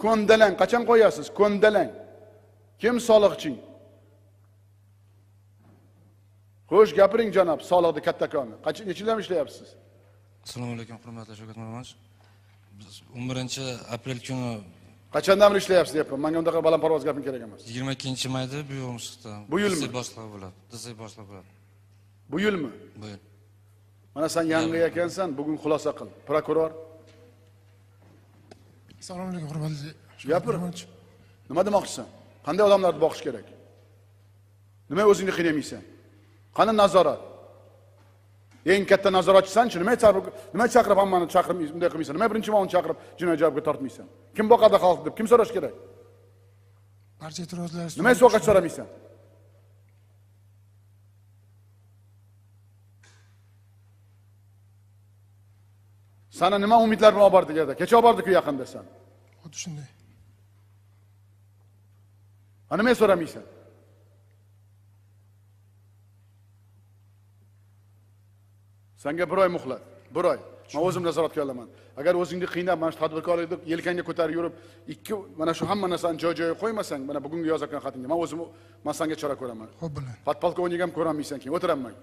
Ko'ndalang qachon qo'yasiz? Ko'ndalang. Kim soliqching? Xo'sh, gapiring janob, soliqni kattakoni. Qancha necha yildan ishlayapsiz? Assalomu alaykum, hurmatli Shavkat Miromonovich. Biz 11-aprel kuni qachondan beri ishlayapsiz deyapman. Menga undaqa balandparvoz gaping kerak emas. 22-mayda bu yo'mishda. Bu yilmi? Boshlig'i bo'ladi. DZ boshlig'i bo'ladi. Bu yilmi? Bu yil. Mana sen yangi ekansan, bugun xulosa qil. Prokuror. Assalomu alaykum, hurmatli Gapir. Nima demoqchisan? Qanday odamlarni boqish kerak? Nima o'zingni qiynamaysan? Qani nazorat? Eng katta nazoratchisan-chi, nima chaqirib hammani chaqirib bunday qilmaysan? Nima birinchi ma'lum chaqirib jinoiy javobga tortmaysan? Kim boqadi xalq deb kim so'rash kerak? Barcha e'tirozlar. Nima so'qach so'ramaysan? Sana nima umidlar bilan olib bordik yerda? Kecha olib bordik-ku yaqinda sen. Xuddi shunday. Ha, nima so'ramaysan? Senga bir oy muhlat, bir oy. Men o'zim nazoratga olaman. Agar o'zingni qiynab, mana shu tadbirkorlikni yelkangga ko'tarib yurib, ikki mana shu hamma narsani joy-joyiga qo'ymasang, mana bugungi yozayotgan xatingga men o'zim, men senga chora ko'raman. Xo'p, bo'ladi. Podpolkovnik ham ko'ramaysan keyin, o'tiraman.